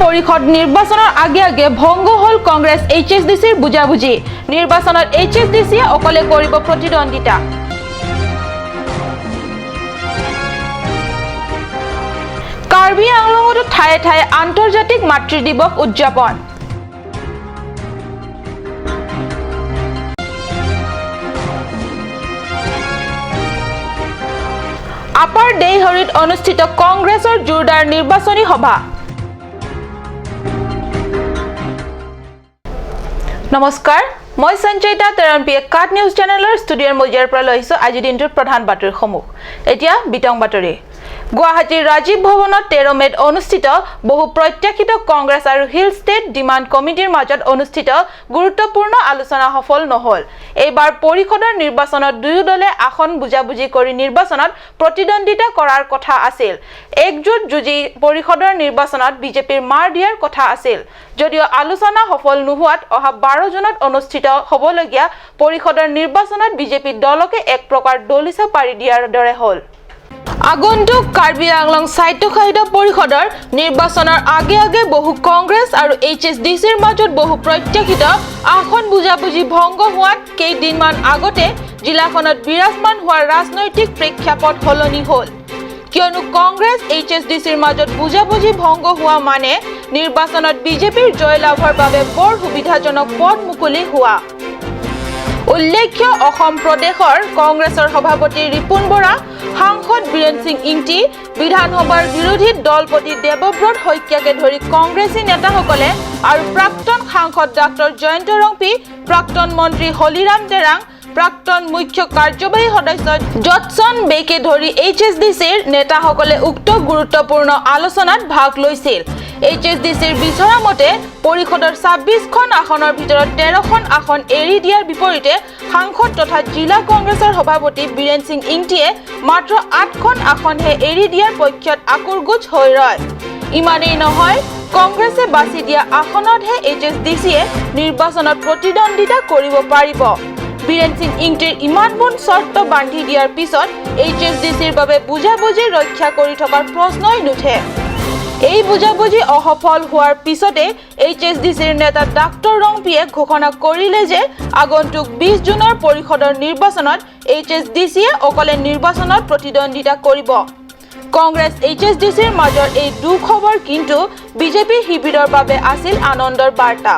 পৰিষদ নিৰ্বাচনৰ আগে আগে ভংগ হ'ল কংগ্ৰেছ এইচ এছ ডি চিৰ বুজাবুজি। নিৰ্বাচনত এইচ এছ ডি চিয়ে অকলে কৰিব প্ৰতিদ্বন্দ্বিতা। কাৰ্বি আংলঙতো ঠায়ে ঠায়ে আন্তৰ্জাতিক মাতৃ দিৱস উদযাপন। আপাৰ দেইহৰিত অনুষ্ঠিত কংগ্ৰেছৰ জোৰদাৰ নিৰ্বাচনী সভা। নমস্কাৰ, মই সঞ্চয়িতা তেৰণপিয়ে কাট নিউজ চেনেলৰ ষ্টুডিঅ'ৰ মজিয়াৰ পৰা লৈ আহিছোঁ আজিৰ দিনটোৰ প্ৰধান বাতৰিসমূহ। এতিয়া বিতং বাতৰি। গুৱাহাটীৰ ৰাজীৱ ভৱনত 13 মে'ত অনুষ্ঠিত বহু প্ৰত্যাশিত কংগ্ৰেছ আৰু হিল ষ্টেট ডিমাণ্ড কমিটিৰ মাজত অনুষ্ঠিত গুৰুত্বপূৰ্ণ আলোচনা সফল নহ'ল। এইবাৰ পৰিষদৰ নিৰ্বাচনত দুয়ো দলে আসন বুজাবুজি কৰি নিৰ্বাচনত প্ৰতিদ্বন্দ্বিতা কৰাৰ কথা আছিল। একজোট যুঁজি পৰিষদৰ নিৰ্বাচনত বিজেপিৰ মাৰ দিয়াৰ কথা আছিল। যদিও আলোচনা সফল নোহোৱাত অহা 12 জুনত অনুষ্ঠিত হ'বলগীয়া পৰিষদৰ নিৰ্বাচনত বিজেপি দলকে এক প্ৰকাৰ দলিচা পাৰি দিয়াৰ দৰে হ'ল। আগন্তুক কাৰ্বি আংলং স্বায়ত্তশাসিত পৰিষদৰ নিৰ্বাচনৰ আগে আগে বহু কংগ্ৰেছ আৰু এইচ এছ ডি চিৰ মাজত বহু প্ৰত্যাশিত আসন বুজাবুজি ভংগ হোৱাত কেইদিনমান আগতে জিলাখনত বিৰাজমান হোৱা ৰাজনৈতিক প্ৰেক্ষাপট সলনি হ'ল। কিয়নো কংগ্ৰেছ এইচ এছ ডি চিৰ মাজত বুজাবুজি ভংগ হোৱা মানে নিৰ্বাচনত বিজেপিৰ জয়লাভৰ বাবে বৰ সুবিধাজনক পথ মুকলি হোৱা। উল্লেখ্য, অসম প্ৰদেশৰ কংগ্ৰেছৰ সভাপতি ৰিপুণ বৰা, সাংসদ বীৰেন সিং ইংতি, বিধানসভাৰ বিৰোধী দলপতি দেৱব্ৰত শইকীয়াকে ধৰি কংগ্ৰেছী নেতাসকলে আৰু প্ৰাক্তন সাংসদ ডাক্তৰ জয়ন্ত ৰংপী, প্ৰাক্তন মন্ত্ৰী হলিৰাম তেৰাং, প্ৰাক্তন মুখ্য কাৰ্যবাহী সদস্য জটছন বেকে ধৰি এইচ এছ ডি চিৰ নেতাসকলে উক্ত গুৰুত্বপূৰ্ণ আলোচনাত ভাগ লৈছিল। এইচ এছ ডি চিৰ বিচৰা মতে পৰিষদৰ 26খন আসনৰ ভিতৰত 13খন আসন এৰি দিয়াৰ বিপৰীতে সাংসদ তথা জিলা কংগ্ৰেছৰ সভাপতি বীৰেন সিং ইংতিয়ে মাত্ৰ 8খন আসনহে এৰি দিয়াৰ পক্ষত আকুৰগোজ হৈ ৰয়। ইমানেই নহয়, কংগ্ৰেছে বাছি দিয়া আসনতহে এইচ এছ ডি চিয়ে নিৰ্বাচনত প্ৰতিদ্বন্দ্বিতা কৰিব পাৰিব। বীৰেন সিং ইংতিৰ ইমানবোৰ চৰ্ত বান্ধি দিয়াৰ পিছত এইচ এছ ডি চিৰ বাবে বুজাবুজি ৰক্ষা কৰি থকাৰ প্ৰশ্নই নুঠে। এই বুজাবুজি অসফল হোৱাৰ পিছতে এইচ এছ ডি চিৰ নেতা ডাক্তৰ ৰংপিয়ে ঘোষণা কৰিলে যে আগন্তুক 20 জুনৰ পৰিষদৰ নিৰ্বাচনত এইচ এছ ডি চিয়ে অকলে নিৰ্বাচনত প্ৰতিদ্বন্দ্বিতা কৰিব। কংগ্ৰেছ এইচ এছ ডি চিৰ মাজৰ এই দুখবৰ কিন্তু বিজেপি শিবিৰৰ বাবে আছিল আনন্দৰ বাৰ্তা।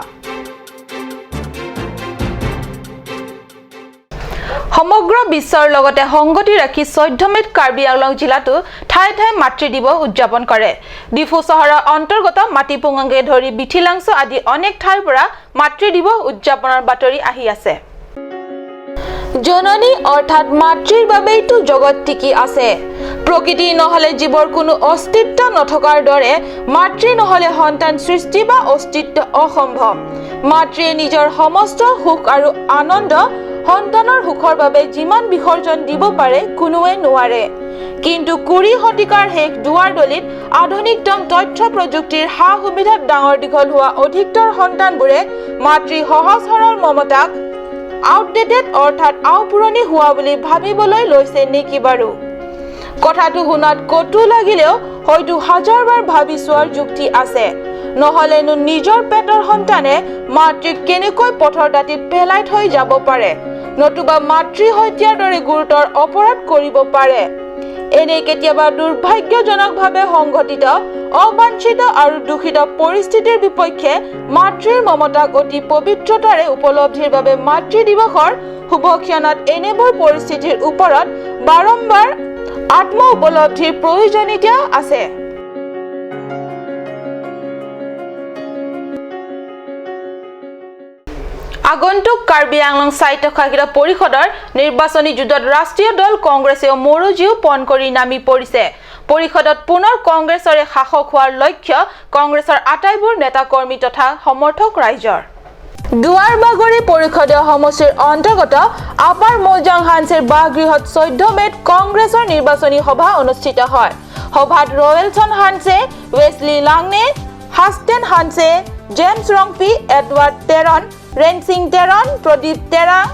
সমগ্ৰ বিশ্বৰ লগতে সংগতি ৰাখি 14 মে'ত কাৰ্বি আংলং জিলাতো ঠায়ে ঠায়ে মাতৃ দিৱস উদযাপন কৰে। ডিফু চহৰৰ অন্তৰ্গত মাটিপুঙাকে ধৰি বিথিলাংছ আদি অনেক ঠাইৰ পৰা মাতৃ দিৱস উদযাপনৰ বাতৰি আহি আছে। জননী অৰ্থাৎ মাতৃৰ বাবেইতো জগত টিকি আছে। প্ৰকৃতি নহ'লে জীৱৰ কোনো অস্তিত্ব নথকাৰ দৰে মাতৃ নহ'লে সন্তান সৃষ্টি বা অস্তিত্ব অসম্ভৱ। মাতৃয়ে নিজৰ সমস্ত সুখ আৰু আনন্দ সন্তানৰ সুখৰ বাবে যিমান বিসৰ্জন দিব পাৰে কোনোৱে নোৱাৰে। কিন্তু 20 শতিকাৰ শেষ দুৱাৰদলিত আধুনিকতম তথ্য প্ৰযুক্তিৰ সা সুবিধাত ডাঙৰ দীঘল হোৱা অধিকতৰ সন্তানবোৰে মাতৃ সহজ সৰল মমতাক আউটডেটেড অৰ্থাৎ আওপুৰণি হোৱা বুলি ভাবিবলৈ লৈছে নেকি বাৰু? কথাটো শুনাত কটু লাগিলেও হয়তো হাজাৰবাৰ ভাবি চোৱাৰ যুক্তি আছে। নহ'লেনো নিজৰ পেটৰ সন্তানে মাতৃক কেনেকৈ পথৰ দাঁতিত পেলাই থৈ যাব পাৰে, নতুবা মাতৃ হত্যাৰ দৰে গুৰুতৰ অপৰাধ কৰিব পাৰে। এনে কেতিয়াবা দুৰ্ভাগ্যজনকভাৱে সংঘটিত অবাঞ্ছিত আৰু দূষিত পৰিস্থিতিৰ বিপক্ষে মাতৃৰ মমতাক অতি পবিত্ৰতাৰে উপলব্ধিৰ বাবে মাতৃ দিৱসৰ শুভক্ষণত এনেবোৰ পৰিস্থিতিৰ ওপৰত বাৰম্বাৰ আত্ম উপলব্ধিৰ প্ৰয়োজনীয়তা আছে। আগন্তুক কাৰ্বি আংলং স্বায়ত্তশাসিত পৰিষদৰ নিৰ্বাচনী যুঁজত ৰাষ্ট্ৰীয় দল কংগ্ৰেছেও মৰুজীও পণ কৰি নামি পৰিছে। পৰিষদত পুনৰ কংগ্ৰেছৰে শাসক হোৱাৰ লক্ষ্য কংগ্ৰেছৰ আটাইবোৰ নেতাকৰ্মী তথা সমৰ্থক ৰাইজৰ। দুৱাৰবাগৰি পৰিষদীয় সমষ্টিৰ অন্তৰ্গত আপাৰ মৌজাং হাঞ্চেৰ বাসগৃহত 14 মে'ত কংগ্ৰেছৰ নিৰ্বাচনী সভা অনুষ্ঠিত হয়। সভাত ৰয়েলছন হাঞ্চে, ৱেছলি লাংনে, হাষ্টেন হাঞ্চে, জেমছ ৰংপি, এডৱাৰ্ড টেৰন, ৰেনচিং টেৰন, প্ৰদীপ তেৰাং,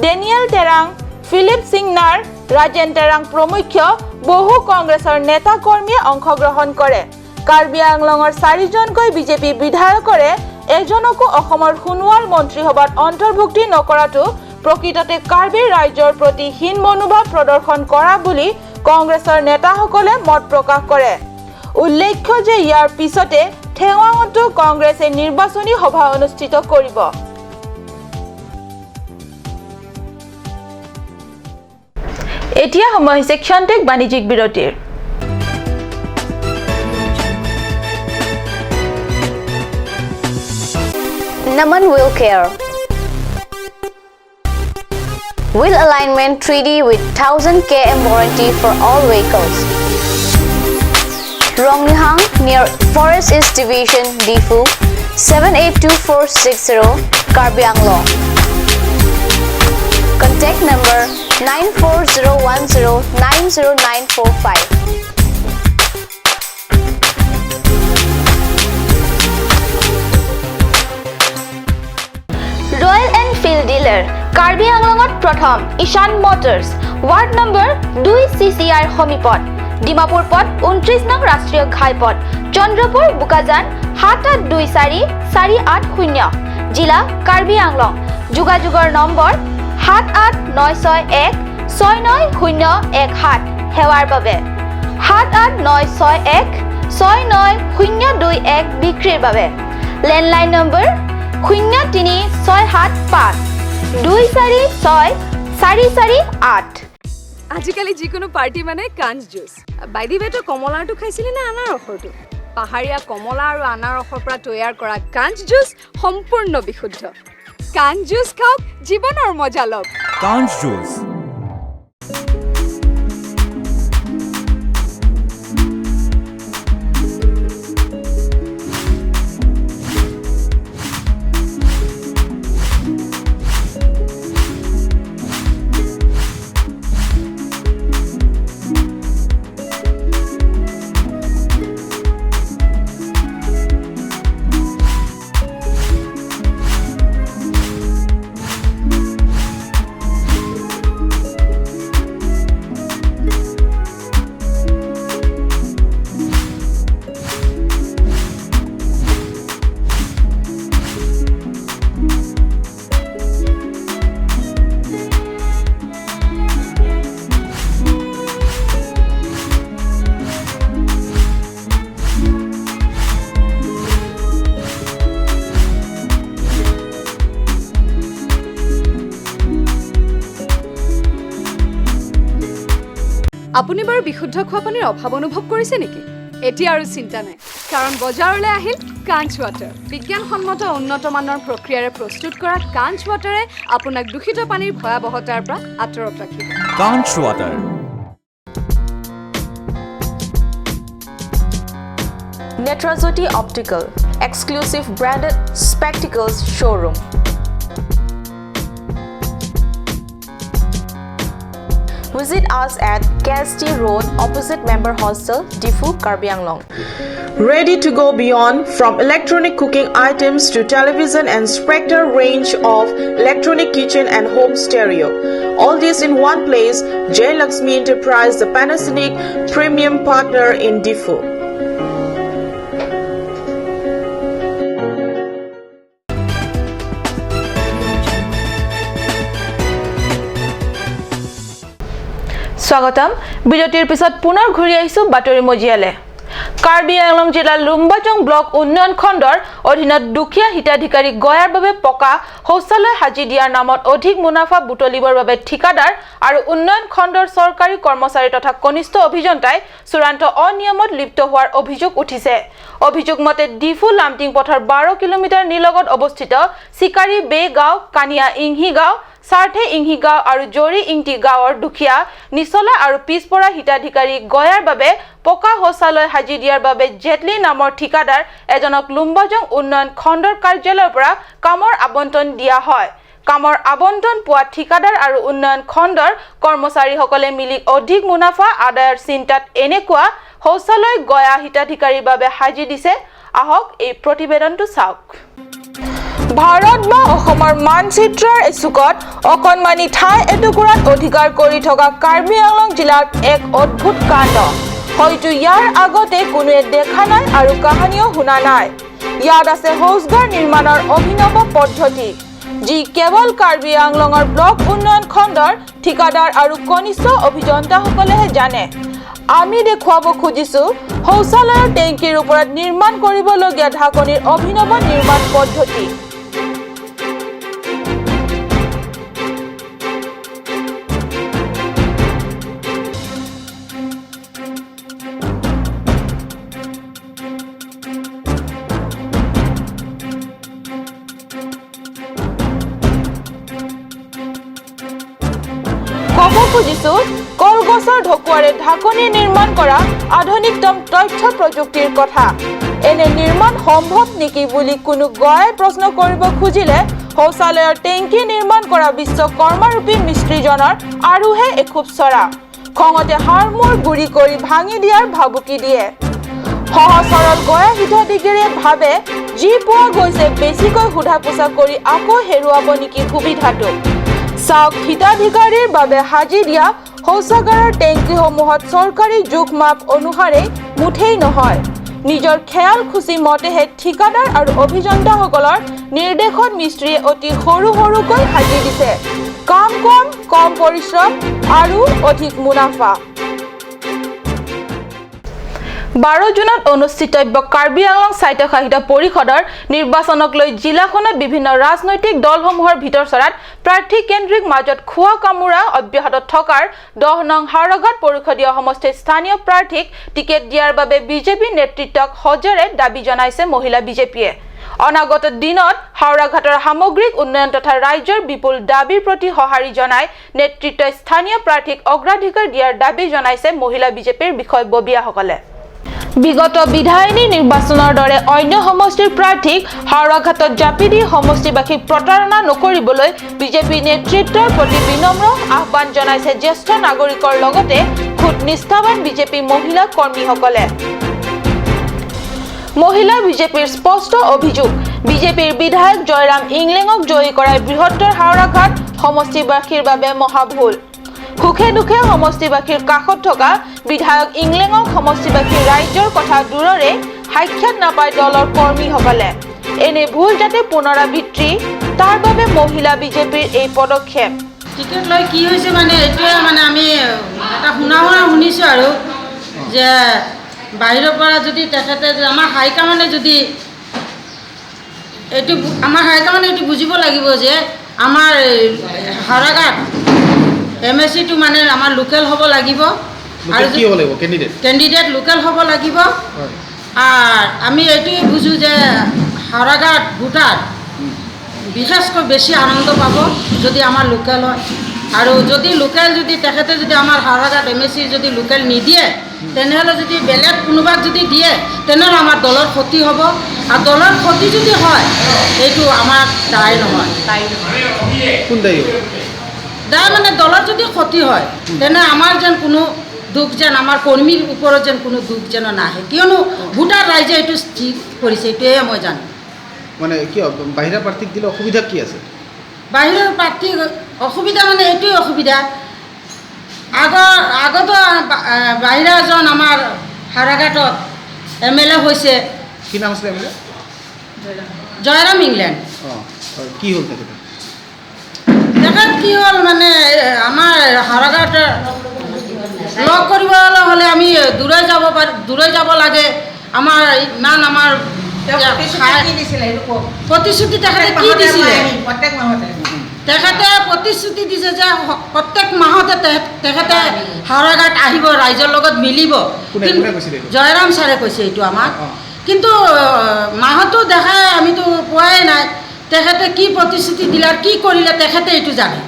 ডেনিয়েল তেৰাং, ফিলিপ সিংনাৰ, ৰাজেন তেৰাং প্ৰমুখ্য বহু কংগ্ৰেছৰ নেতা কৰ্মীয়ে অংশগ্ৰহণ কৰে। কাৰ্বি আংলঙৰ চাৰিজনকৈ বিজেপি বিধায়কৰে এজনকো অসমৰ সোণোৱাল মন্ত্ৰীসভাত অন্তৰ্ভুক্তি নকৰাটো প্ৰকৃততে কাৰ্বি ৰাইজৰ প্ৰতি হীন মনোভাৱ প্ৰদৰ্শন কৰা বুলি কংগ্ৰেছৰ নেতাসকলে মত প্ৰকাশ কৰে। উল্লেখ্য যে ইয়াৰ পিছতে থেৱাঙতো কংগ্ৰেছে নিৰ্বাচনী সভা অনুষ্ঠিত কৰিব। এতিয়া সময় হৈছে ক্ষন্তেক বাণিজ্যিক বিৰতিৰ। Naman Wheel Care. Wheel alignment 3D with 1000 km warranty for all vehicles. Ronghang near Forest East Division, Diphu, 782460, Karbi Anglong. Contact number 9401090945. Royal Enfield dealer Karbi আংলঙত প্ৰথম Ishan motors, ward number 2, C C আইৰ সমীপত, ডিমাপুৰ পথ, 29 নং ৰাষ্ট্ৰীয় ঘাইপথ, চন্দ্ৰপুৰ, বোকাজান, 7824480, জিলা কাৰ্বি আংলং। যোগাযোগৰ নম্বৰ 7896169017, সেৱাৰ বাবে 7896169021, বিক্ৰীৰ বাবে লেণ্ডলাইন নম্বৰ 03675246448। আজিকালি যিকোনো পাৰ্টি মানে কাঞ্চ জুচ। বাই the ৱে, তই কমলাৰটো খাইছিলি নে আনাৰসৰটো? পাহাৰীয়া কমলা আৰু আনাৰসৰ পৰা তৈয়াৰ কৰা কাঞ্চ জুচ সম্পূৰ্ণ বিশুদ্ধ। কাঞ্চ জুচ খাওক, জীৱনৰ মজা লওক। Conch Juice. আপুনি বাৰু বিশুদ্ধ খোৱা পানীৰ অভাৱ অনুভৱ কৰিছে নেকি? এতিয়া আৰু চিন্তা নাই, কাৰণ বজাৰলৈ আহিল কাঞ্চ ৱাটাৰ। বিজ্ঞানসন্মত উন্নত মানৰ প্ৰক্ৰিয়াৰে প্ৰস্তুত কৰা কাঞ্চ ৱাটাৰে আপোনাক দূষিত পানীৰ ভয়াৱহতাৰ পৰা আঁতৰত ৰাখিব। Conch Water. Netrajyoti Optical, exclusive branded spectacles showroom. Visit us at KST Road, opposite Member Hostel, Diphu, Karbi Anglong. Ready to go beyond from electronic cooking items to television and Spectre range of electronic kitchen and home stereo. All this in one place, J Lakshmi Enterprise, the Panasonic premium partner in Diphu. স্বাগতম। বিৰতিৰ পিছত পুনৰ ঘূৰি আহিছোঁ বাতৰি মজিয়ালে। কাৰ্বি আংলং জিলাৰ Lumbajong block উন্নয়ন খণ্ডৰ অধীনত দুখীয়া হিতাধিকাৰী গয়াৰ বাবে পকা শৌচালয় সাজি দিয়াৰ নামত অধিক মুনাফা বুটলিবৰ বাবে ঠিকাদাৰ আৰু উন্নয়ন খণ্ডৰ চৰকাৰী কৰ্মচাৰী তথা কনিষ্ঠ অভিযন্তাই চূড়ান্ত অনিয়মত লিপ্ত হোৱাৰ অভিযোগ উঠিছে। অভিযোগ মতে ডিফু লামটিং পথৰ 12 কিলোমিটাৰ নিলগত অৱস্থিত চিকাৰী বে গাঁও, কানিয়া ইংহি গাঁও, চাৰ্থে ইংহি গাঁও আৰু জৰি ইংটি গাঁৱৰ দুখীয়া, নিচলা আৰু পিছপৰা হিতাধিকাৰী গয়াৰ বাবে পকা শৌচালয় সাজি দিয়াৰ বাবে জেটলী নামৰ ঠিকাদাৰ এজনক লুম্বাজং উন্নয়ন খণ্ডৰ কাৰ্যালয়ৰ পৰা কামৰ আবণ্টন দিয়া হয়। কামৰ আবণ্টন পোৱা ঠিকাদাৰ আৰু উন্নয়ন খণ্ডৰ কৰ্মচাৰীসকলে মিলি অধিক মুনাফা আদায়ৰ চিন্তাত এনেকুৱা শৌচালয় গয়া হিতাধিকাৰীৰ বাবে সাজি দিছে। আহক, এই প্ৰতিবেদনটো চাওক। ভাৰত বা অসমৰ মানচিত্ৰৰ এচুকত অকণমানি ঠাই এটুকুৰাত অধিকাৰ কৰি থকা কাৰ্বি আংলং জিলাত এক অদ্ভুত কাণ্ড। হয়তো ইয়াৰ আগতে কোনোৱে দেখা নাই আৰু কাহানিও শুনা নাই। ইয়াত আছে শৌচাগাৰ নিৰ্মাণৰ অভিনৱ পদ্ধতি, যি কেৱল কাৰ্বি আংলঙৰ ব্লক উন্নয়ন খণ্ডৰ ঠিকাদাৰ আৰু কনিষ্ঠ অভিযন্তাসকলেহে জানে। আমি দেখুৱাব খুজিছোঁ শৌচালয়ৰ টেংকিৰ ওপৰত নিৰ্মাণ কৰিবলগীয়া ঢাকনিৰ অভিনৱ নিৰ্মাণ পদ্ধতি। ক'ব খুজিছোঁ কলগছৰ ঢকুৱাৰে ঢাকনি নিৰ্মাণ কৰা আধুনিকতম তথ্য প্ৰযুক্তিৰ কথা। এনে নিৰ্মাণ সম্ভৱ নেকি বুলি কোনো গয়াই প্ৰশ্ন কৰিব খুজিলে শৌচালয়ৰ টেংকি নিৰ্মাণ কৰা বিশ্বকৰ্মাৰূপী মিস্ত্ৰীজনৰ আৰুহে এখোপ চৰা খঙতে হাড়মূৰ গুৰি কৰি ভাঙি দিয়াৰ ভাবুকি দিয়ে। সহজ সৰল গয়া হিতাধিকাৰীয়ে ভাবে যি পোৱা গৈছে বেছিকৈ সোধা পোছা কৰি আকৌ হেৰুৱাব নেকি সুবিধাটো। চাওক, হিতাধিকাৰীৰ বাবে সাজি দিয়া শৌচাগাৰৰ টেংকিসমূহত চৰকাৰী জোখ মাপ অনুসাৰে মুঠেই নহয়, নিজৰ খেয়াল খুচি মতেহে ঠিকাদাৰ আৰু অভিযন্তাসকলৰ নিৰ্দেশত মিস্ত্ৰীয়ে অতি সৰু সৰুকৈ সাজি দিছে। কাম কম, কম পৰিশ্ৰম আৰু অধিক মুনাফা। 12 জুনত অনুষ্ঠিতব্য কাৰ্বি আংলং স্বায়ত্তশাসিত পৰিষদৰ নিৰ্বাচনক লৈ জিলাখনত বিভিন্ন ৰাজনৈতিক দলসমূহৰ ভিতৰচৰাত প্ৰাৰ্থী কেন্দ্ৰিক মাজত খোৱা কামোৰা অব্যাহত থকাৰ 10 নং হাওৰাঘাট পৰিষদীয় সমষ্টিৰ স্থানীয় প্ৰাৰ্থীক টিকেট দিয়াৰ বাবে বিজেপি নেতৃত্বক সজোৰে দাবী জনাইছে মহিলা বিজেপিয়ে। অনাগত দিনত হাওৰাঘাটৰ সামগ্ৰিক উন্নয়ন তথা ৰাজ্যৰ বিপুল দাবীৰ প্ৰতি সঁহাৰি জনাই নেতৃত্বই স্থানীয় প্ৰাৰ্থীক অগ্ৰাধিকাৰ দিয়াৰ দাবী জনাইছে মহিলা বিজেপিৰ বিষয়ববীয়াসকলে। বিগত বিধায়িনী নিৰ্বাচনৰ দৰে অন্য সমষ্টিৰ প্ৰাৰ্থীক হাওৰাঘাটত জাপি দি সমষ্টিবাসীক প্ৰতাৰণা নকৰিবলৈ বিজেপি নেতৃত্বৰ প্ৰতি বিনম্ৰ আহ্বান জনাইছে জ্যেষ্ঠ নাগৰিকৰ লগতে খুদ নিষ্ঠাবান বিজেপি মহিলা কৰ্মীসকলে। মহিলা বিজেপিৰ স্পষ্ট অভিযোগ, বিজেপিৰ বিধায়ক জয়ৰাম ইংলেঙক জয়ী কৰাই বৃহত্তৰ হাওৰাঘাট সমষ্টিবাসীৰ বাবে মহাভুল। সুখে দুখে সমষ্টিবাসীৰ কাষত থকা বিধায়ক ইংলেঙক সমষ্টিবাসীৰ ৰাজ্যৰ কথা দূৰৰে সাক্ষাৎ নাপায় দলৰ কৰ্মীসকলে। এনে ভুল যাতে পুনৰাবৃত্তি তাৰ বাবে মহিলা বিজেপিৰ এই পদক্ষেপ। টিকেট লৈ কি হৈছে মানে এইটোৱে মানে আমি এটা শুনা শুনিছোঁ আৰু যে বাহিৰৰ পৰা যদি তেখেতে আমাৰ হাইকমানে যদি এইটো আমাৰ হাইকমানে এইটো বুজিব লাগিব যে আমাৰ হাওৰাঘাট এম এছ চিটো মানে আমাৰ লোকেল হ'ব লাগিব আৰু কি হ'ব লাগিব কেণ্ডিডেট লোকেল হ'ব লাগিব। আৰু আমি এইটোৱে বুজোঁ যে হাওৰাঘাট ভোটাৰ বিশেষকৈ বেছি আনন্দ পাব যদি আমাৰ লোকেল হয়। আৰু যদি লোকেল যদি তেখেতে যদি আমাৰ হাওৰাঘাট এম এছ চি যদি লোকেল নিদিয়ে তেনেহ'লে যদি বেলেগ কোনোবাক যদি দিয়ে তেনেহ'লে আমাৰ দলৰ ক্ষতি হ'ব। আৰু দলৰ ক্ষতি যদি হয় এইটো আমাৰ দায় নহয়। কোন দায়ী? দায় মানে দলৰ যদি ক্ষতি হয় তেনে আমাৰ যেন কোনো দুখ যেন আমাৰ কৰ্মীৰ ওপৰত যেন কোনো দুখ যেন নাহে, কিয়নো ভোটাৰ ৰাইজে এইটো স্থিৰ কৰিছে, এইটোৱে মই জানো। মানে কিয় বাহিৰা প্ৰাৰ্থীক দিলে অসুবিধা কি আছে? বাহিৰৰ প্ৰাৰ্থীক অসুবিধা মানে এইটোৱে অসুবিধা, আগতো বাহিৰা এজন আমাৰ হাওৰাঘাটত এম এল এ হৈছে, কি নাম আছিলে এম এল এ? জয়ৰাম ইংলেণ্ড। অঁ, কি হ'ল তেখেতে? তেখেত কি হ'ল মানে আমাৰ হাওৰাঘাট লগ কৰিবলৈ হ'লে আমি দূৰে যাব পাৰোঁ, দূৰে যাব লাগে। আমাৰ ইমান আমাৰ প্ৰতিশ্ৰুতি তেখেতে কি দিছিলে? তেখেতে প্ৰতিশ্ৰুতি দিছে যে প্ৰত্যেক মাহতে তেখেতে হাওৰাঘাট আহিব, ৰাইজৰ লগত মিলিব। জয়ৰাম ছাৰে কৈছে এইটো আমাক, কিন্তু মাহতো দেখাই আমিতো পোৱাই নাই। তেখেতে কি প্ৰতিশ্ৰুতি দিলে আৰু কি কৰিলে তেখেতে এইটো জানে।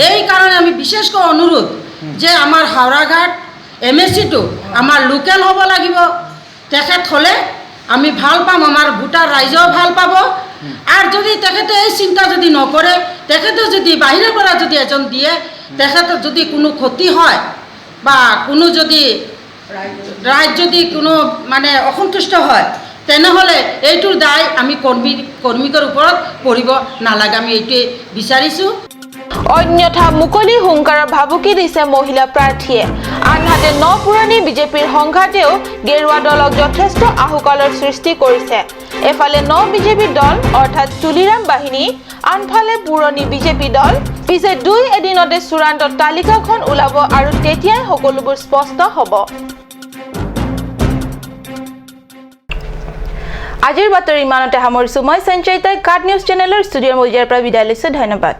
এইকাৰণে আমি বিশেষকৈ অনুৰোধ যে আমাৰ হাওৰাঘাট এম এছ চিটো আমাৰ লোকেল হ'ব লাগিব। তেখেত হ'লে আমি ভাল পাম, আমাৰ ভোটাৰ ৰাইজেও ভাল পাব। আৰু যদি তেখেতে এই চিন্তা যদি নকৰে, তেখেতে যদি বাহিৰৰ পৰা যদি এজন দিয়ে, তেখেতৰ যদি কোনো ক্ষতি হয় বা কোনো যদি ৰাইজ যদি কোনো মানে অসন্তুষ্ট হয়, তেনেহ'লে এইটোৰ দায় আমি কৰ্মীকৰ ওপৰত পৰিব নালাগে, আমি এইটোৱে বিচাৰিছোঁ। অন্যথা মুকলি হুংকাৰৰ ভাবুকি দিছে মহিলা প্ৰাৰ্থীয়ে। আনহাতে ন পুৰণি বিজেপিৰ সংঘাতেও গেৰুৱা দলক যথেষ্ট আহুকালৰ সৃষ্টি কৰিছে। এফালে ন বিজেপি দল অৰ্থাৎ তুলিৰাম বাহিনী, আনফালে পুৰণি বিজেপি দল। পিছে দুই এদিনতে চূড়ান্ত তালিকাখন ওলাব আৰু তেতিয়াই সকলোবোৰ স্পষ্ট হ'ব। আজিৰ বাতৰি ইমানতে সামৰিছোঁ। মই সঞ্চয়িতাই কাট নিউজ চেনেলৰ ষ্টুডিঅ'ৰ মজিয়াৰ পৰা বিদায় লৈছোঁ। ধন্যবাদ।